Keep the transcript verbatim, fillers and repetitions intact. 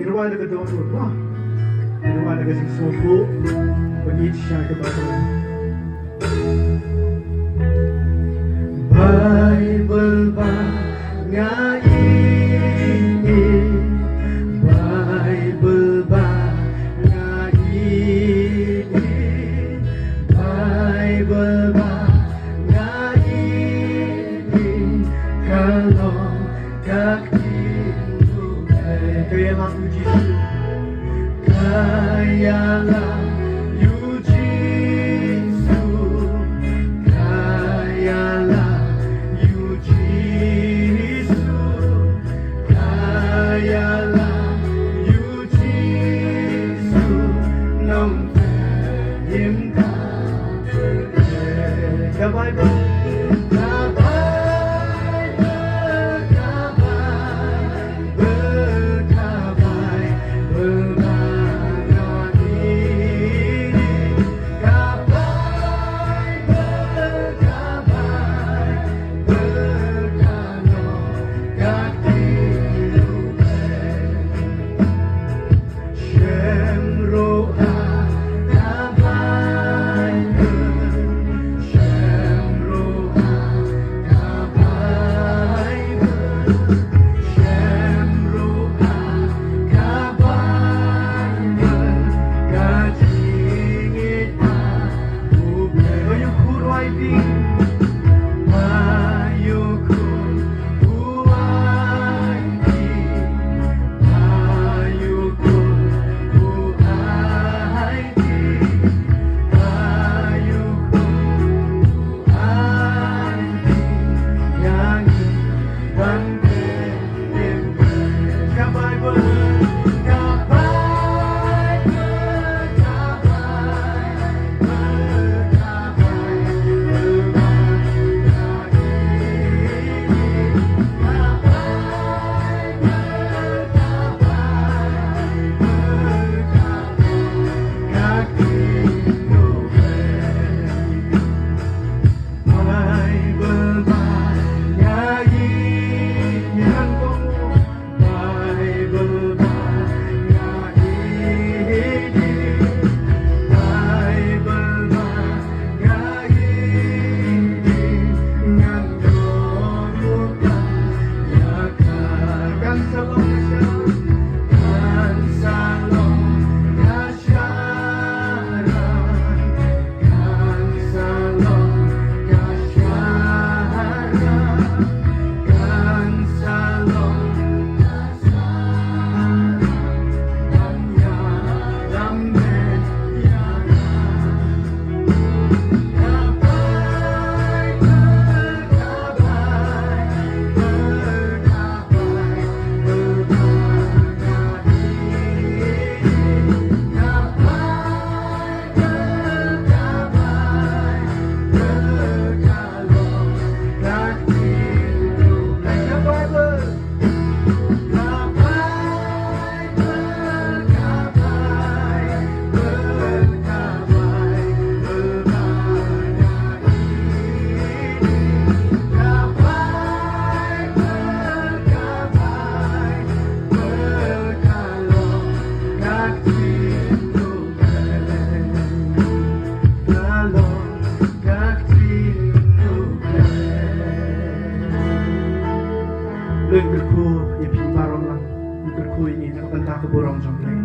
Ngi rwai da ka dohnud, mo. Ngi rwai da ka jingsngewthuh. Ba ngin ïeit sha ka Baibl. Baibl ba nga ïeit, Baibl ba nga ïeit, Baibl ba nga ïeit, ka long ka ktien U Blei. Ka ïalam U Jisu. Ka ïalam U Jisu. Ka ïalam U Jisu. Ka ïalam U Jisu. Nongpynim ka Ka Baibl, ka Baibl, ka Baibl, ka Baibl ba nga ïeit. Ka Baibl, ka Baibl, ka long ka ktien U Blei. Shem ruh ha ka Baibl, shem ruh ha ka Baibl, shem ruh ha ka Baibl, ka jingïeit ba U Blei. Ba ïoh khuid ïa phi, ba ïoh khuid ïa phi. Leh kyrkhu ïa phi baroh lang, kyrkhu ïa ngi na ka bynta ka burom jong U Blei.